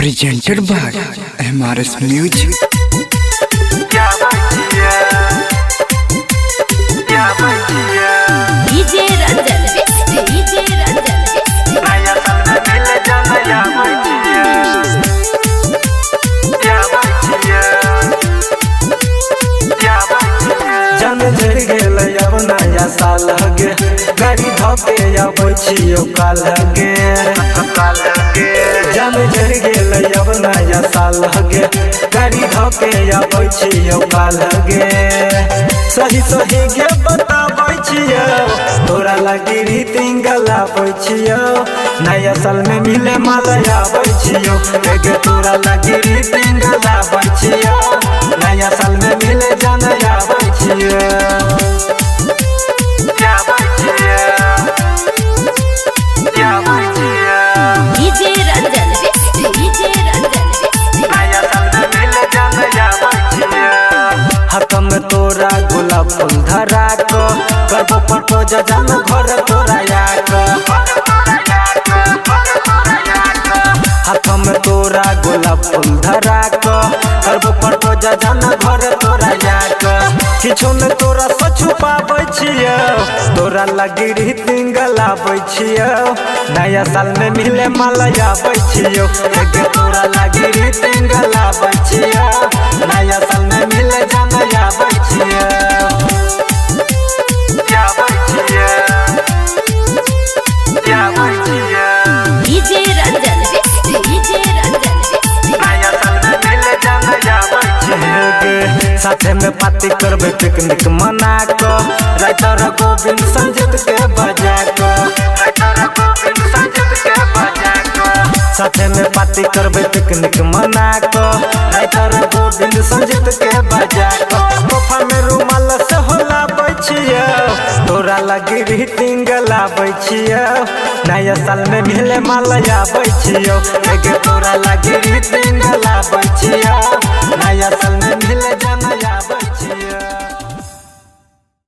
Presented by MRS Music. DJ Ranjan DJ Ranjan. जन झड़ गेल अब नया साल गे, गाड़ी धोके अबै छियौ काल गे। जन झड़ गेल अब नया साल गे, गाड़ी धोके अबै छियौ काल गे। सही सही गे बताबै छियौ, तोरा लगी रीतिंग गलाबै छियौ। नया साल में मिले माल आबै छियौ, गे तोरा लगी रीतिंग गलाबै छियौ। नया साल में मिले जान आबै छियौ। DJ Ranjan DJ Ranjan. हाथ में तोरा गुलाब फूल धरा क, करबो प्रपोज जान घर तोरा आक। हाथ में तोरा गुलाब फूल धरा क, करबो प्रपोज जान घर तोरा आक। किछो न तोरा से छुपाबै छियौ, तोरा लगी रीतिंग गलाबै छियौ। नया साल में मिले माल आबै छियौ, गे तोरा लगी रीतिंग गलाबै छियौ। नया साल में मिले जान आबै छियौ। DJ Ranjan DJ Ranjan. गे साथे में पार्टी करबे पिकनिक मना क, राइटर गोविंद संजीत के बजा क। साथे में पार्टी करबे पिकनिक मना क, राइटर गोविंद संजीत के बजा क। तोहफा में रुमाल से होलाबै छियौ, तोरा लगी रीतिंग गलाबै छियौ। नया साल में मिले माल आबै छियौ, गे तोरा लगी रीतिंग गलाबै